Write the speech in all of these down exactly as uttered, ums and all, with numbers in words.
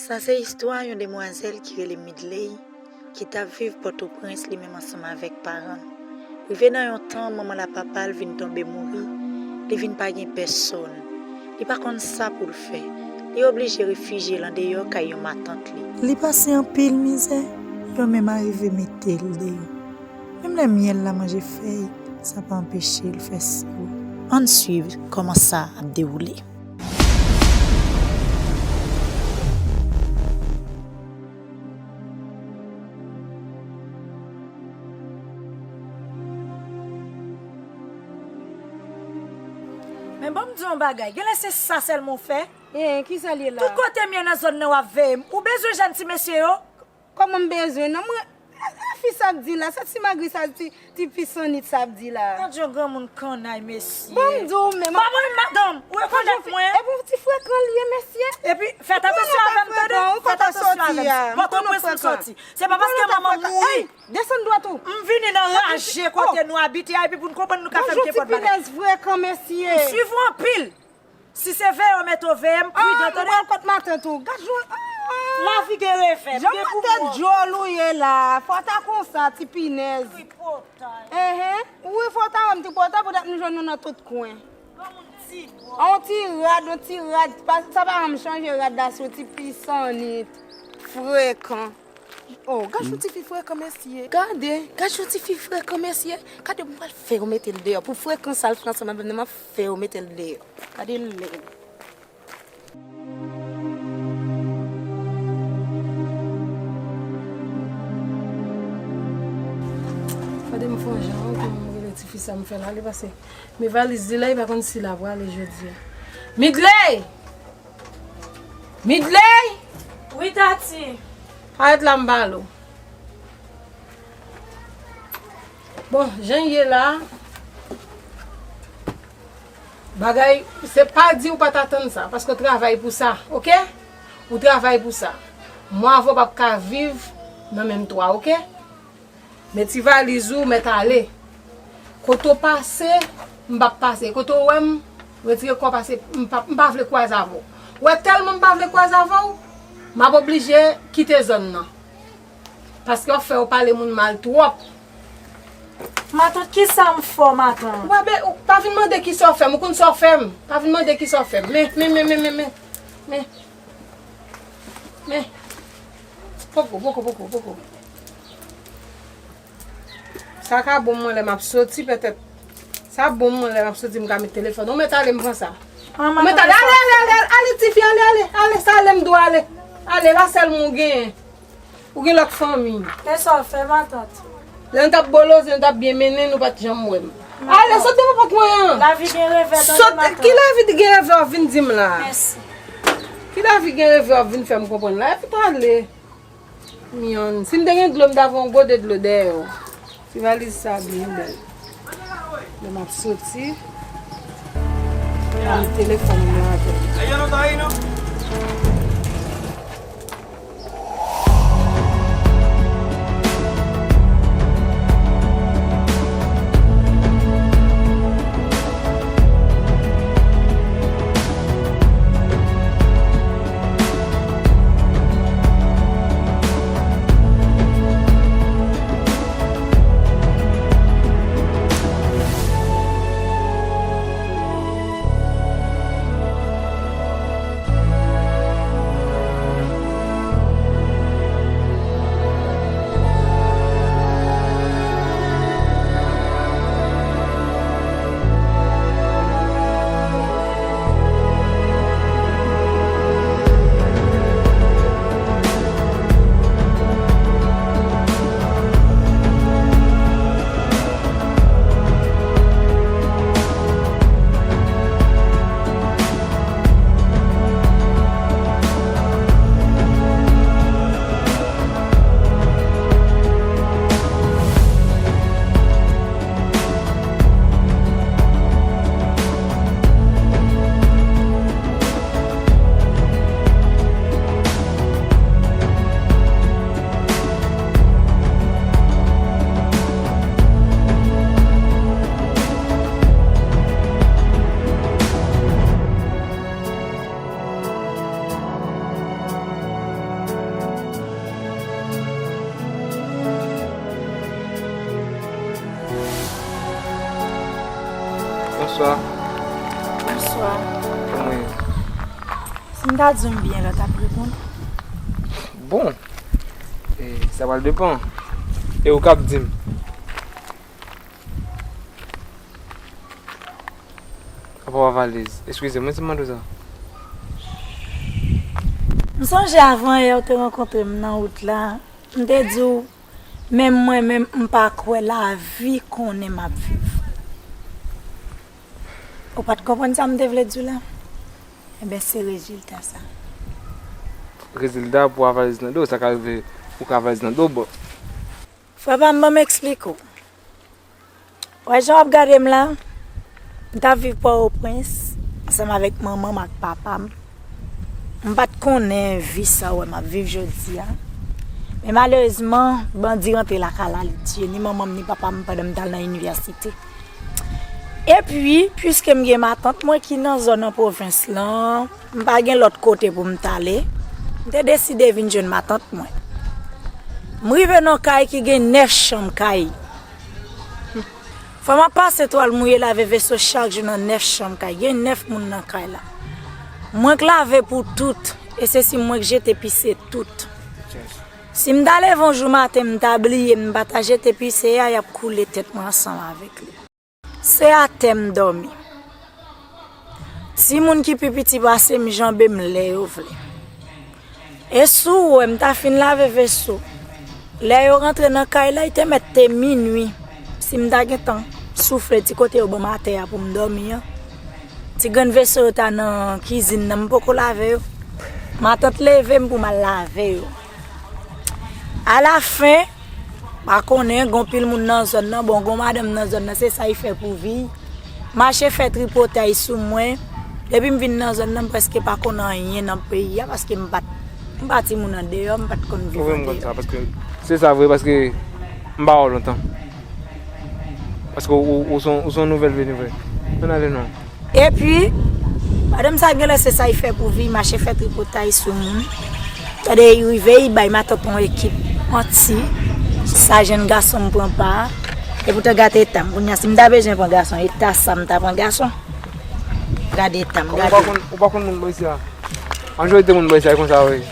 Sa se istwa yon demwazèl ki rele Midley, ki t ap viv Pòtoprens li menm ansanm avèk paran l. Rive nan yon tan, manman l ak papa l vin tonbe mouri, li vin pa gen pèsòn. Li pa konn sa pou l fè. Li oblije refijye l andeyò kay yon matant li. Li pase anpil mizè, yo menm arive mete l deyò. Menm lè myèl la manje fèy, sa pa anpeche l fè siwo. Ann swiv kòman sa ap dewoule. Men ban m di w yon bagay, genlè se sa sèlman w fè? Eh, kisa l ye la? Tout kote m ye nan zòn nan w ap veye m. Ou bezwen jèn ti mesye yo? Kòman m bezwen? Non, mwen, sa fi sa ap di la, sa ti magri sa, ti, ti pisannit sa ap di la. Gad yon granmoun kannay, mesye. Bon, m di w menm. Madanm, ou rekonèt mwen? Epi w ti frekan l ye, mesye. Epi, fè atansyon avè m, tande? Fè atansyon avè m. Pòtoprens m soti. Se pa paske manman m mouri. Desann dwat ou. M vini nan raje kote nou abite a, epi pou n konprann nou ka fè m kenpòt bagay. Gad yon ti pinèz frekan, mesye. M swiv ou anpil. Si se veye w mete w veye m, pridan, tande? Mwen kot matant ou. Gad jou. Lavi gen revè, m gen pou mò. Jan matant djòl ou ye la, fò ta konsa, ti pinèz. Tripotay. Enhen. Wi, fò ta wè m tripotay, poutèt nou jwenn nou nan tout kwen. Yon ti rad, yon ti rad, sa pa janm chanje rad la sou ti pisannit. Frekan. Oh, gad yon ti fi frekan, mesye. Gade, gad yon ti fi frekan, mesye. Gade, mwen pral fè yo mete l deyò. Pou frekan sa l fè ansanm avè m, mwen fè yo mete l deyò. Gade l lèd. Gade m fè yon jan, wi, pou mwen rele ti fi sa m fè l ale, paske men valiz li la, li pa konn si l ap prale jodi a. Midley! Midley! Wi, Tati. Parèt la, m pale w. Bon, jan l ye la, bagay, se pa di w pa t atann sa, paske w travay pou sa, oke? Ou travay pou sa. Mwa avè w p ap ka viv nan menm twa, oke? Men ti valiz ou mèt ale. Kote w pase, m p ap pase. Kote w wè m, retire kò w pase, m pa, m pa vle kwaze avè w. Ou wè tèlman m pa vle kwaze avè w, m ap oblije kite zòn nan. Paske w ap fè yo pale moun mal twòp. Matant, kisa m fè w, matant? Ou pa be-, ou pa vin mande kisa w fè m, ou konn sa w fè m. Pa vin mande kisa w fè m. Men, men, men. Men. Poko, poko, poko, poko. Sa ka bon mwen lè m ap soti, petèt. Sa bon mwen lè m ap soti, m ka met telefòn. Ou mèt ale, m pran sa. Ou mèt ale, ale, ale, ale, ale, ale, tifi, ale, ale, ale, sa ale, m dwe ale. Ale, la sèl mwen ou genyen. Ou gen lòt fanmi. E sa w fè, matant? Lè nou t ap boloze, nou t ap byen mennen, nou pa t janm wè m. Ale, sot devan pòt mwen an. Lavi gen revè, tande, matant. Ki lavi gen revè w ap vin di m la? Mèsi. Ki lavi gen revè w ap vin fè m konprann la? Epi t ale. Myann. Si m te gen dlo, m ta voye yon gode dlo dèyè w. Ti valiz sa byen bèl. Lè m ap soti, m ap met telefòn mwen avè m. Bonswa. Bonswa. Kòman w ye? Si m ta di w m byen la, w t ap reponn? Bon, e, sa pral depann. E ou k ap di m. Apa w a valiz? Eskize m wi si m mande w sa. M sonje avan yè w te rankontre m nan wout la, m te di w, menm mwen menm, m pa kwè lavi konnen m ap viv. Ou pa t konprann sa m te vle di w la? Enben, se rezilta sa. Rezilta pou w a valiz nan do w, sa ka rive ou ka valiz nan do w, bon. Frè pa m, ban m eksplike w. Wè jan w ap gade m la, m t ap viv Pòtoprens ansanm avèk manman m ak papa m. M pa t konnen vi sa w wè m ap viv jodi a. Men malerezman, bandi rantre lakay la, li tiye ni manman m ni papa m pandan m t al nan inivèsite. Epi, piske m gen matant mwen ki nan zòn nan pwovens lan, m pa gen lòt kote pou m t ale, m te deside vin jwenn matant mwen. M rive nan kay ki gen nèf chanm kay. Fò m ap pase twal mouye, lave veso chak jou nan nèf chanm kay. Gen nèf moun nan kay la. Mwen k lave pou tout, e se si mwen k jete pise tout. Si m ta leve yon jou maten, m ta bliye, m pa ta jete pise a, y ap koule tèt mwen ansanm avèk li. Se atè m dòmi. Timoun ki pi piti pase m janbe m lè yo vle. E si w wè m ta fin lave veso, lè yo rantre nan kay la, li te mèt te minui. Si m ta gentan soufle ti kote yo ban m atè a pou m dòmi an, ti grenn veso yo ta nan kizin nan, m poko lave yo. Matant leve m pou m al lave yo. Alafen, pa konnen, gon pil moun nan zòn nan, bon, gon madanm nan zòn nan, se sa y fè pou vi y. Mache fè tripotay sou mwen. Depi m vin nan zòn nan, m prèske pa konn anyen nan peyi a, paske m pa t, m pa timoun andeyò, m pa t konn viv andeyò. Ou vle m konn sa, paske se sa vre, paske m pa wè w lontan. Paske ou, ou, ou se yon, ou se yon nouvèl veni vre. Ann ale non. Epi, madanm sa genlè se sa y fè pou vi, mache fè tripotay sou moun. Tande y rive, y bay matant yon ekip manti. Sa jèn gason m pran pa. E poutan gate eta m. Kounye a, si m ta bezwen pran gason, eta sa m ta pran gason. Gade eta m, gade. Ou pa konn, ou pa konn moun bò isi a. Majorite moun bò isi a konsa, wi.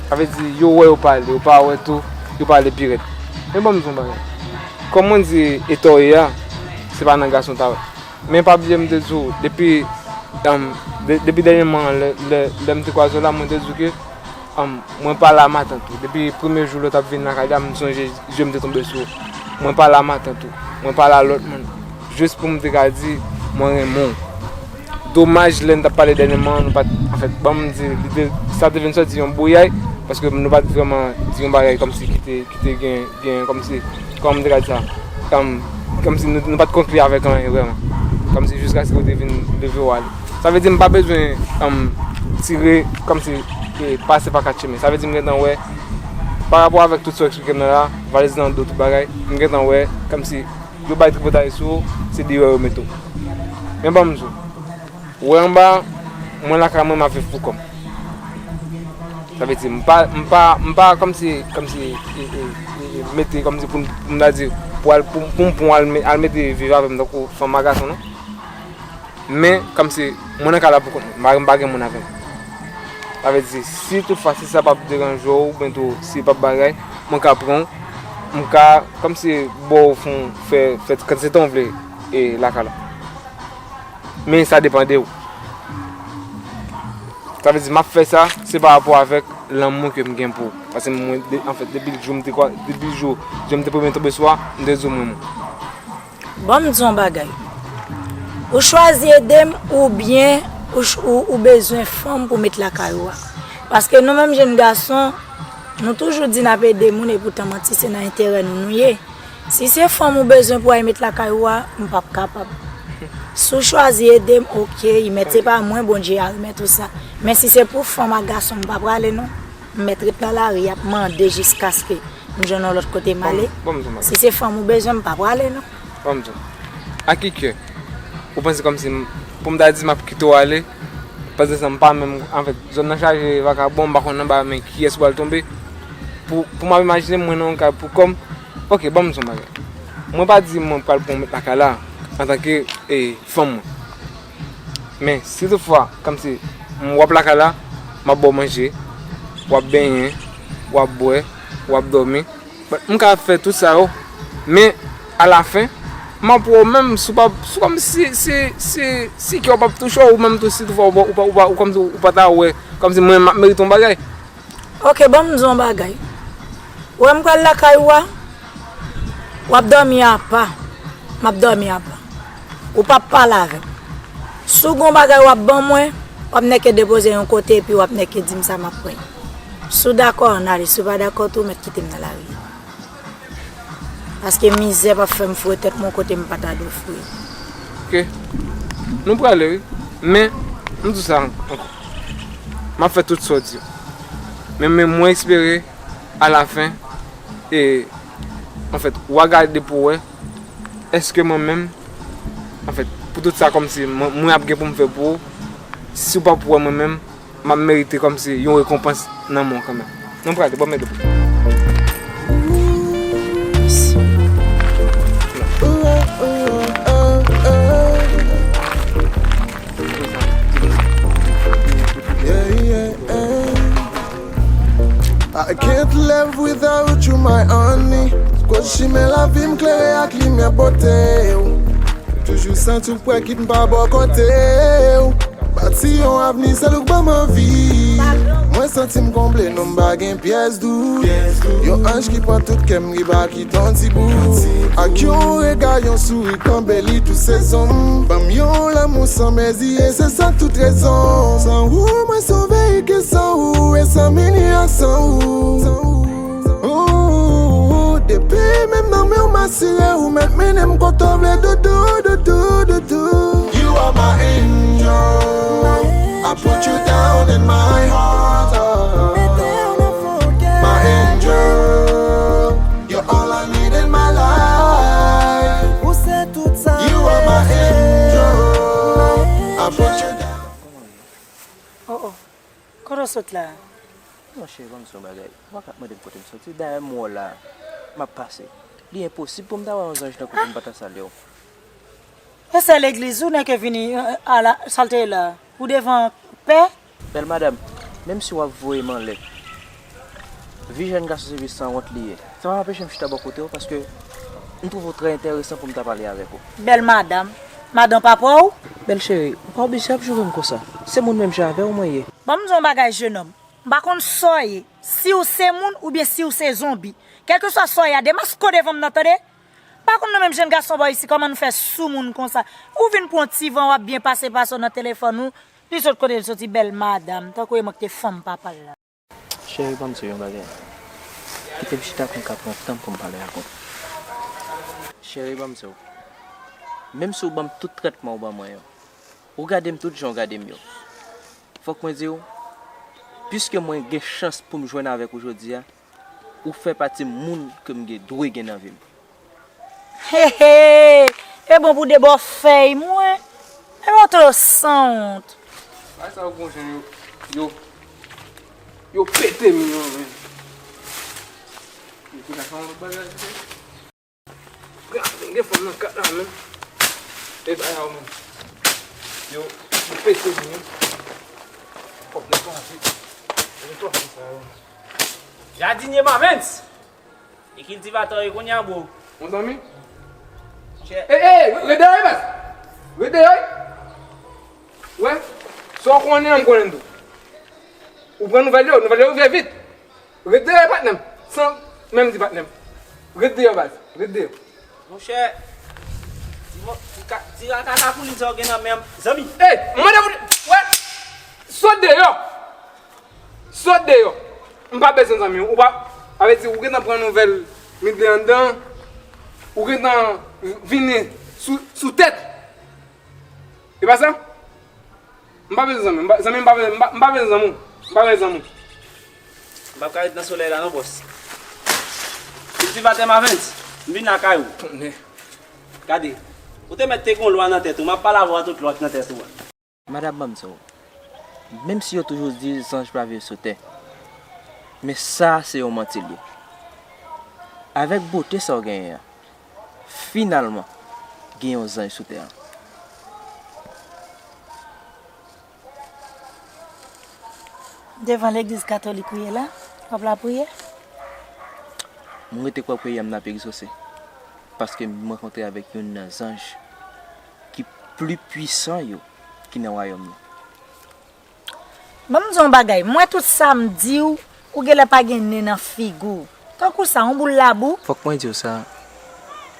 Sa vle di, yo wè yo pale, yo pa wè tou, yo pale pi rèd. Men ban m di yon bagay. Kòm mwen di, eta w ye a, se pa nan gason ta wè. Men pa bliye m te di w, depi, em, de-, depi dènyèman, lè, lè, lè m te kwaze w la, mwen te di w ke, em, mwen pale a matant ou. Depi premye jou lè w t ap vin lakay la, m sonje je m te tonbe sou ou. Mwen pale a matant ou. Mwen pale a lòt moun. Jis pou m te ka di, mwen renmen w. Domaj, lè n t ap pale dènyèman, nou pa t, anfèt, ban m di, li te, sa te vin sòti yon bouyay, paske nou pa t vrèman di yon bagay kòmsi ki te, ki te gen, gen, kòmsi, kòman m te ka di sa? Kòm, kòmsi nou, nou pa t konkli avèk anyen vrèman. Kòmsi jiskaske ou te vin leve w ale. Sa vle di m pa bezwen, em, tire, kòmsi, e, pase pa kat chemen. Sa vle di m gentan wè, pa rapò avèk tout sa w eksplike m nan la, valiz nan do, tout bagay, m gentan wè, kòmsi yo bay tripotay sou ou, se deyò yo mete w. Men ban m di w, ou wè anba, mwen lakay mwen, m ap viv pou kò m. Sa vle di, m pa, m pa, m pa kòmsi, kòmsi, e, e, e, e, mete kòmsi pou, pou m ta di, pou al, pou, pou m, pou m al, me- al mete viv avè m tankou fanm ak gason, non. Men, kòmsi, mwen nan kay la pou kont mwen, m pa, m pa gen moun avè m. Sa vle di, si toutfwa, si sa p ap deranje w, oubyen tou, si p ap bagay, mwen ka pran w, m ka, kòmsi, ba w fon, fè, fè kantite tan w vle, e, lakay la. Men sa depann de w. Sa vle di, m ap fè sa, se pa rapò avèk lanmou ke m gen pou ou. Paske mwen, de- anfèt, depi jou m te kwa- depi jou je m te premye tonbe sou a, m te di w m renmen w. Ban m di w yon bagay. Ou chwazi ede m oubyen ou, ch- ou, ou bezwen fanm pou met lakay ou a. Paske nou menm jèn gason, nou toujou di n ap ede moun, epoutan manti se nan enterè nou nou ye. Si se fanm ou bezwen pou al met lakay ou a, m p ap kapab. Si w chwazi ede m, oke, remèt se pa mwen, Bondye a remèt ou sa. Men si se pou fanm ak gason, m pa prale non. M mèt ret nan lari ap mande jiskaske m jwenn yon lòt kote m ale. Bon, bon, bon. Si se fanm ou bezwen, m pa prale non. Bon, bon. A ki kè? Ou panse kòmsi m- pou m ta di m ap kite w ale? Pandan sa m pa menm, anfèt, zòn nan chaje vakabon, m pa konn anba men kiyès ou pral tonbe. Pou, pou m ap imajine mwen nan yon kay pou kò m, oke, ban m di yon bagay. Mwen pa di mwen pral pran w met lakay la. antanke, e, fanm mwen. Men, si toutfwa, kòmsi, m, w ap lakay la, m ap ba w manje, w ap benyen, w ap bwè, w ap dòmi, but m ka fè tout sa yo, men, alafen, m ap wè w menm, si w pa, si w kòmsi, si, si, si kè w p ap touche w, ou menm tou, si toutfwa, ou pa, ou pa, ou pa, ou kòmsi, ou pa ta wè, kòmsi mwen, m ap merite yon bagay. Ok, ban m di w yon bagay. Ou wè m pral lakay ou a, w ap dòmi apa, m ap dòmi apa. Ou p ap pale avè m. Si w gen yon bagay w ap ban mwen, w ap nèke depoze yon kote epi w ap nèke di m sa m ap pran. Si w dakò, ann ale. Si w pa dakò tou, w mèt kite m nan lari. Paske mizè p ap fè m foure tèt mwen kote m pa ta dwe foure. Ok. Nou prale, wi. Men, m di w sa ankò. M ap fè tout sa w di yo. Men, men mwen espere, alafen, e, anfèt, w a gade pou w wè, èske mwen menm, anfèt, pou tout sa kòmsi mwen, mwen ap gen pou m fè pou ou, si w p ap wè mwen menm, m ap merite kòmsi yon rekonpans nan men w kanmenm. Nou prale, ban m ede w. Yeah, yeah, yeah. I can't live without you, my honey. Koz chimen lavi m klere ak limyè bote w. Toujou santi w prè kit m pa bò kote w. Bati yon avni sèl ou k ban m anvi. Mwen santi m konble non m pa gen pyès dout. Yon anj ki pran tout kè m ki pa kite yon ti bout. Ak yon rega, yon souri k anbeli tout sezon m. Ban m yon lanmou san mezi e se sa k tout rezon m. San ou mwen sove e ke san ou e san mini ak san ou. Ooh, depi menm nan men w m asire ou mèt mennen m kote w vle doudou, doudou, doudou. You are my angel. I put you down in my heart. My angel. You're all I need in my life. Ou se tout sa. You are my angel. I put you down. Oh, oh. Kote w sot la? Non, cheri, ban m di w yon bagay. Ou pa ka ap mande m kote m soti. Dayè, m wè w la a. M ap pase. Li enposib pou m ta wè yon zanj tankou w pou m pa ta salye w. E sè legliz ou nèke vini, eh, ala, sa l te ye la? Ou devan pè? Bèl madanm, menm si w ap voye m anlè, vi jèn gason se vi sanwont li ye. Sa pa anpeche m chita bò kote w, paske m twouve w trè enteresan pou m ta pale avèk ou. Bèl madanm? Madan papa w? Bèl cheri, ou pa oblije ap joure m konsa. Se moun menm jan avè w mwen ye. Ban m di w yon bagay, jenòm. M pa konn sa w ye. Si w se moun oubyen si w se zonbi. Kèlkeswa sa w ye a, demaske w devan m nan, tande? M pa konn nou menm jèn gason bò isi kòman n fè sou moun konsa. Ou vin pran ti van, w ap byen pase pase w nan telefòn ou. Li sot kote l soti, bèl madanm, tankou e mwen ki te fanm papa l la. Cheri, ban m di w yon bagay. Kite m chita pou m ka pran tan m pou m pale ak ou. Cheri, ban m di w. Menm si w ban m tout tretman w ban mwen yo, ou gade m tout jan w gade m yo, fòk mwen di w, piske mwen gen chans pou m jwenn avèk ou jodi a, ou fè pati moun ke m gen, dwe gen nan vi m. Hehe! E bon pou de bò fèy mwen. E bon twò sanwont. Bagay sa yo gon jan yo, yo, yo pete m yo, men. Yo te ka fè yon lòt bagay tou. Gen, gen fanm nan kat la, men. E bagay yo, men. Yo, yo pete m yo. Fòk mwen panse. Yo twò fè sa yo. Jadinye Mavens! E kiltivatè w ye kounye a, bro. Mon zanmi. Chè. Ey, ey, ret deyò, ey, baz. Ret deyò, ey. Wè, sa w konnen an, m konnen tou. Ou pran nouvèl yo, nouvèl yo rive vit. Ret deyò, ey, patnè m. San menm di patnè m. Ret deyò, baz. Ret deyò. Monchè, ti mo, ti ka, ti rakata koulin sa w gen nan men m, zanmi. Ey, m mande pou, wè, sot deyò. Sot deyò. M pa bezwen zanmi w. Ou pa, sa vle di ou gentan pran nouvèl Midley anndan, ou gentan vini sou, sou tèt. E pa sa? M pa bezwen zanmi w. M pa, zanmi m pa bezwen, m pa, m pa bezwen zanmi w. M pa bezwen zanmi w. M p ap ka ret nan solèy la non, bòs. Kiltivatè Mavens, m vin lakay ou. Tonnè. Gade, ou te mèt te gen yon lwa nan tèt ou, m ap pale avè w ak tout lwa k nan tèt ou a. Madanm, ban m di w, menm si yo toujou di zanj pa viv sou tè, men sa a se yon manti l ye. Avèk bote sa w genyen an, finalman, gen yon zanj sou tè an. Devan legliz katolik ou ye la, w ap lapriyè? Mwen rete kwè priyè m nan ap egzose, paske m rankontre avèk youn nan zanj ki pli pwisan yo ki nan wayòm nan. Ban m di w yon bagay, m wè tout sa m di w, ou genlè pa gen nen nan figi w. Tankou sa, yon boul labou. Fòk mwen di w sa,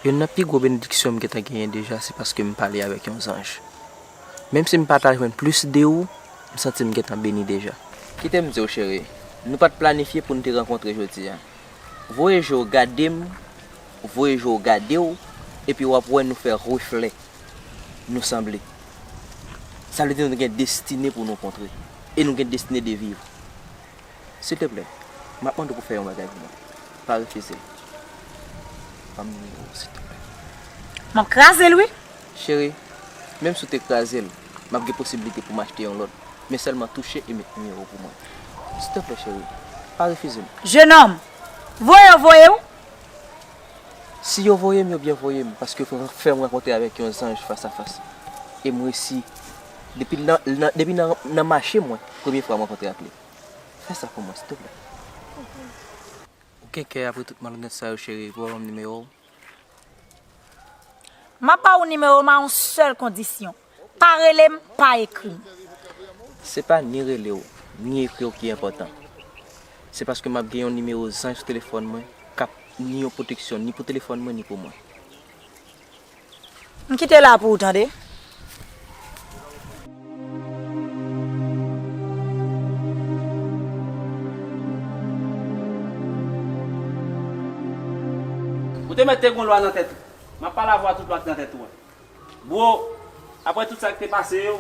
youn nan pi gwo benediksyon m gentan genyen deja se paske m pale avèk yon zanj. Menm si m pa ta jwenn plis de ou, m santi m gentan beni deja. Kite m di w cheri, nou pa t planifye pou n te rankontre jodi a. Voye je w gade m, voye je w gade w, epi w ap wè nou fè reflè, nou sanble. Sa vle di nou gen destine pou nou kontre, e nou gen destine de viv. Silteplè, m ap mande w pou w fè yon bagay pou mwen. Pa refize l. Ban m nimewo w, silteplè. M ap kraze l, wi. Cheri, menm si w te kraze l, m ap gen posiblite pou m achte yon lòt. Men sèlman touche e met nimewo w pou mwen. Silteplè, cheri, pa refize m. Jenòm, voye yo voye w. Si yo voye m, yo byen voye m, paske yo fè m rankontre avèk yon zanj fasafas. E m resi, depi nan, nan, depi nan, nan mache mwen, premye fwa m rankontre ak li. Fè sa pou mwen, silteplè. Ou gen kè apre tout malonèt sa yo, cheri, pou w ban m nimewo w? M ap ba ou nimewo m a yon sèl kondisyon. Pa rele m, pa ekri m. Se pa ni rele w, ni ekri w ki enpòtan. Se paske m ap gen yon nimewo zanj sou telefòn mwen k ap ni yon pwoteksyon ni pou telefòn mwen ni pou mwen. M kite la pou ou, tande. Ou te mèt te gon lwa nan tèt ou. M ap pale avè w a tout lwa k nan tèt ou an. Bro, apre tout sa k te pase yo,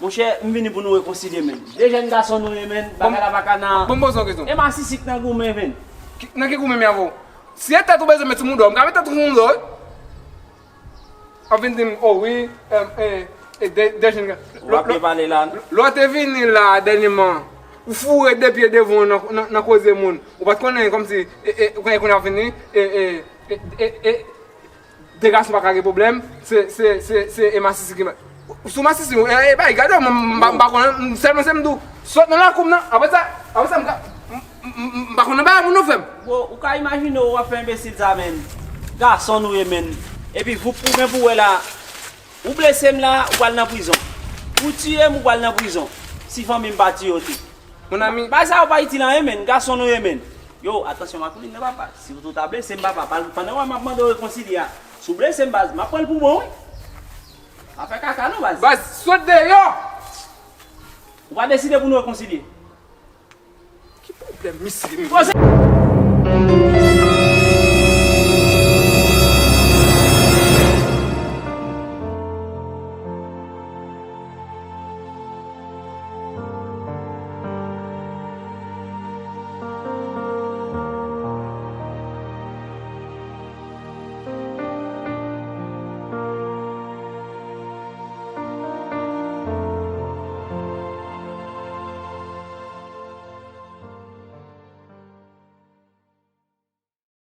monchè, m vini pou nou rekonsilye, menn. De jèn gason nou ye, menn. Bagay la pa ka nan. Ban m poze w yon kesyon. E masisi k nan goumen, menn. Nan ki goumen m ye avè w? Si e tèt ou bezwen met sou mouda w, m ka met tèt ou sou mouda w, wi. W ap vin di m, o wi, e, e, de, de jèn gason. W ap byen pale la, non? Lè w te vini la, dènyèman, ou foure de pye devan w nan, nan, nan koze moun. Ou pa t konnen kòmsi, e, e, kounye a, kounye a w ap vini, e, e, e, e, e, de gason pa ka gen pwoblèm, se, se, se, se, e masisi ki, sou masisi, e, e, bay, gade, m, m, m pa, m pa konnen, m, sèlman se m di w, sot nan lakou m nan, apre sa, apre sa, m ka, m, m, m, m pa konnen bagay pou nou fè m. Bro, ou ka imajine w ap fè enbesil sa, menn. Gason nou ye, menn. Epi, voup, ou menm pou wè la, ou blese m la, ou pral nan prizon. Ou tiye m, ou pral nan prizon. Si fanmi m pa tiye w tou. Mon ami. Bagay sa yo pa itil anyen, menn. Gason nou ye, menn. Yo, atansyon, Makoulin nan, papa. Si w tou ta blese m, papa, pandan w wè m ap mande w rekonsilye a, si w blese m, baz, m ap pran l pou bon, wi. Pa fè kaka non, baz. Baz, sot deyò! Ou pa deside pou nou rekonsilye? Ki pwoblèm misye menm? Poze.